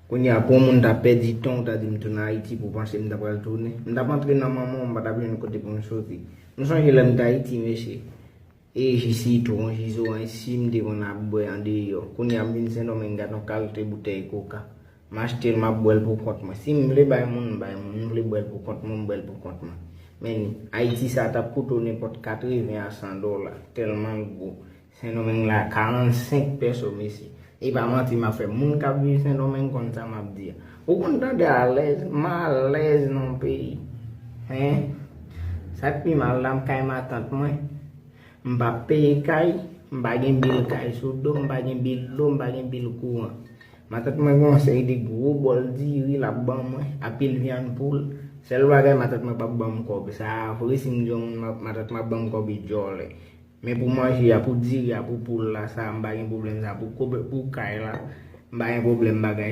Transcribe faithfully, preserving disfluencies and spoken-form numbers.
Kounye a pou yon moun ta pèdi tan, ou ta di m tounen Ayiti pou panse m ta pral tounen. M t ap antre nan manman w, m pa t ap jwenn kote pou m soti. M sonje lè m t Ayiti, mesye. E ji sitwon, ji zoranj, si m te konn ap bwè andeyò. Kounye a m vin Sendomeng, gad yon kalite boutèy koka. M achte l, m ap bwè l pou kont mwen. Si m vle bay moun, m bay moun. M vle bwè l pou kont mwen, m bwè l pou kont mwen. Men Ayiti sa t ap koute w nenpòt katreven a san dola, tèlman l gwo. Sendomeng la, karannsenk pèso, mesye. E pa manti m ap fè. Moun k ap viv Sendomeng konn sa m ap di a. Ou konn tande alèz, m alèz nan peyi. Hen? Sa k pi mal la, m kay matant mwen. M pa peye kay, m pa gen bil kay sou do, m pa gen bil dlo, m pa gen bil kouran. Matant mwen gen yon seri de gwo bòl diri l ap ban mwen, apil vyann poul. Sèl bagay, matant mwen p ap ban m kòb. Sa a vre, si m di yon moun ma- matant mwen ap ban m kòb, e djòlè. Men pou manje a, pou diri a, pou poul la, sa a, m pa gen pwoblèm sa a. Pou kobe, pou kay la, m pa gen pwoblèm bagay.